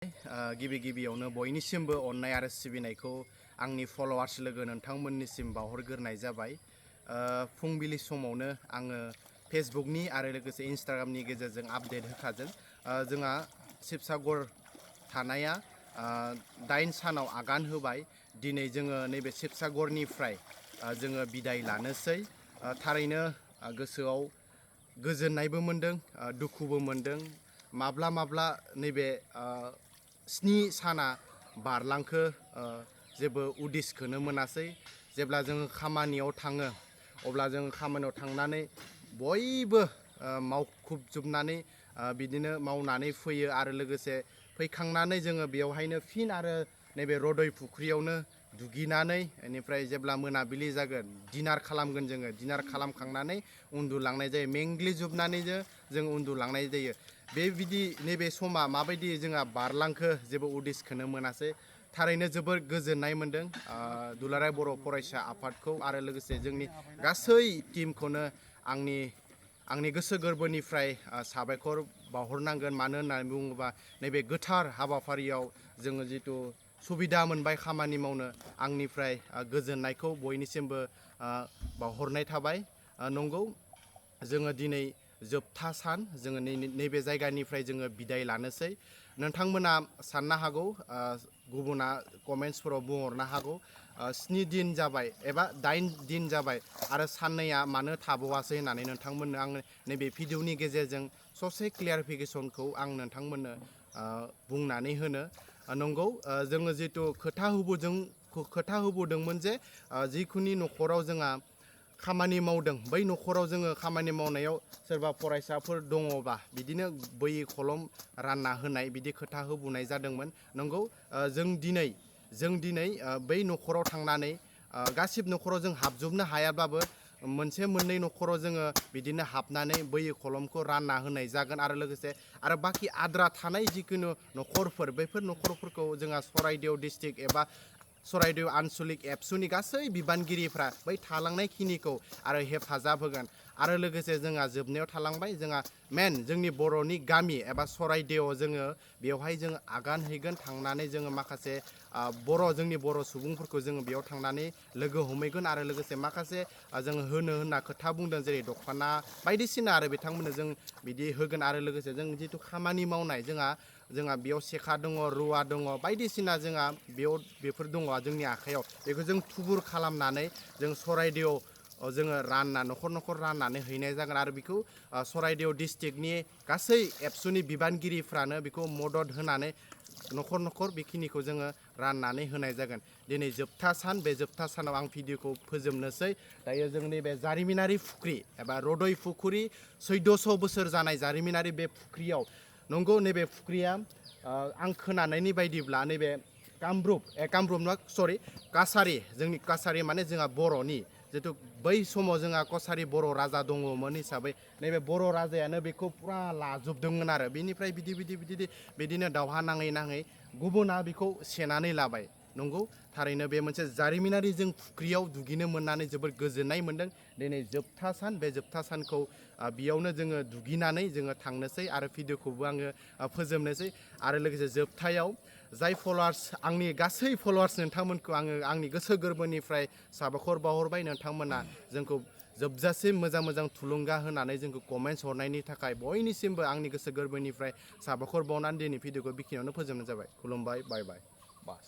गिबि गिबियावनो बयनिसिमबो अननाय आरो सिबिनायखौ आंनि फलोवार्स लोगो नोंथांमोननिसिम बावहरग्रोनाय जाबाय। फुंबिलि समावनो आङो फेसबुकनि आरो लोगोसे इन्स्टाग्रामनि गेजेरजों आपडेट होखादों। जोंहा शिबसागर थानाया 8 सानाव आगान होबाय। दिनै जोङो नैबे शिबसागरनिफ्राय जोङो बिदाय लानोसै। थारैनो गोसोआव गोजोननायबो मोनदों, दुखुबो मोनदों। माब्ला नैबे 7 साना बारलांखो जेबो उदिसखौनो मोनासै। जेब्ला जोङो खामानियाव थाङो अब्ला जोङो खामानियाव थांनानै बयबो मावखुबजोबनानै बिदिनो मावनानै फैयो आरो लोगोसे फैखांनानै जोङो बेवहायनो फिन आरो नैबे रदै फुख्रियावनो दुगैनानै बेनिफ्राय जेब्ला मोनाबिलि जागोन डिनार खालामगोन। जोङो डिनार खालामखांनानै उन्दुलांनाय जायो। मेंग्लिजोबनानै जों उन्दुलांनाय जायो। बिदि नैबे समा माबायदि जोंहा बारलांखो जेबो उदिसखौनो मोनासै। थारैनो जोबोर गोजोननाय मोनदों दुलाराय बर' फरायसा आफादखौ आरो लोगोसे जोंनि गासै टीमखौनो आंनि गोसो गोरबोनिफ्राय साबायखर बावहरनांगोन। मानो होननानै बुङोबा नैबे गोथार हाबाफारियाव जोङो जिथु सुबिदा मोनबाय खामानि मावनो, आंनिफ्राय गोजोननायखौ बयनिसिमबो बावहरनाय थाबाय। नंगौ, जोङो दिनै जोबथा सान, जोङो नैबे जायगानिफ्राय जोङो बिदाय लानोसै। नोंथांमोना साननो हागौ, गुबुना कमेन्ट्सफोराव बुंहरनो हागौ 7 दिन जाबाय एबा 8 दिन जाबाय आरो साननैया मानो थाबावासै होननानै। नोंथांमोननो आङो नैबे भिडिअनि गेजेरजों ससे क्लियारिफिकेसनखौ आं नोंथांमोननो बुंनानै होनो। नंगौ, जोङो जिथु खोथा होबोदोंमोन जे जिखुनु न'खराव जोंहा खामानि मावदों, बै न'खराव जोङो खामानि मावनायाव सोरबा फरायसाफोर दङबा बिदिनो बै कलम रानना होनाय बिदि खोथा होबोनाय जादोंमोन। नंगौ, जों दिनै बै न'खराव थांनानै गासिबो न'खराव जों हाबजोबनो हायाबाबो मोनसे मोननै न'खराव जोङो बिदिनो हाबनानै बै कलमखौ रानना होनाय जागोन आरो लोगोसे आरो बाखि आद्रा थानाय जिखुनु न'खरफोर, बैफोर न'खरफोरखौ जोंहा सराइदेव डिस्ट्रिक्ट एबा सराइदेव आनसलिक एबसुनि गासै बिबानगिरिफ्रा बै थालांनायखिनिखौ आरो हेफाजाब होगोन। आरो लोगोसे जोंहा जोबनायाव थालांबाय जोंहा जोंनि बर'नि गामि एबा सराइदेवआव जोङो बेवहाय जोङो आगान हैगोन। थांनानै जोङो माखासे जोंनि बर' सुबुंफोरखौ जोङो बेयाव थांनानै लोगो हमहैगोन आरो लोगोसे माखासे जोङो होनना खोथा बुंदों, जेरै दख'ना बायदिसिना आरो बिथांमोननो जों बिदि होगोन। आरो लोगोसे जों जिथु खामानि मावनाय जोंहा बेयाव सेखा दङ, रुवा दङ, बायदिसिना जोंहा बेफोर दङ जोंनि आखाइयाव। बेखौ जों थुबुर खालामनानै जों सराइदेवआव जोङो न'खर न'खर राननानै हैनाय जागोन। आरो बेखौ सराइदेव डिस्ट्रिक्टनि गासै एबसुनि बिबानगिरिफ्रानो बेखौ मदद होनानै न'खर न'खर बेखिनिखौ जोङो राननानै होनाय जागोन। दिनै जोबथा सान, बे जोबथा सानाव आं भिडिअखौ फोजोबनोसै। दायो जोंनि बे जारिमिनारि फुख्रि एबा रदै फुख्रि 1400 बोसोर जानाय जारिमिनारि बे फुख्रियाव, नंगौ, नैबे फुख्रिया आं खोनानायनि बायदिब्ला नैबे कासारि, जोंनि कासारि माने जोंहा बर'नि जितु बै समाव जोंहा कसारि बर' राजा दङमोन हिसाबै नैबे बर' राजायानो बेखौ फुरा लाजोबदोंमोन आरो बिनिफ्राय बिदिनो दावहा नाङै गुबुना बेखौ सेनानै लाबाय। नंगौ, थारैनो बे मोनसे जारिमिनारि, जों फुख्रियाव दुगैनो मोननानै जोबोद गोजोननाय मोनदों। दिनै जोबथा सान, बे जोबथा सानखौ बेयावनो जोङो दुगैनानै जोङो थांनोसै आरो भिडिअखौबो आङो फोजोबनोसै। आरो लोगोसे जोबथायाव जाय फलोवार्स, आंनि गासै फलोवार्स नोंथांमोनखौ आङो आंनि गोसो गोरबोनिफ्राय साबायखर बावहरबाय। नोंथांमोना जोंखौ जोबजासिम मोजां थुलुंगा होनानै जोंखौ कमेन्ट्स हरनायनि थाखाय बयनिसिमबो आंनि गोसो गोरबोनिफ्राय साबायखर बावनानै दिनै भिडिअखौ बेखिनियावनो फोजोबनाय जाबाय। खुलुमबाय, बाय बाय, बास।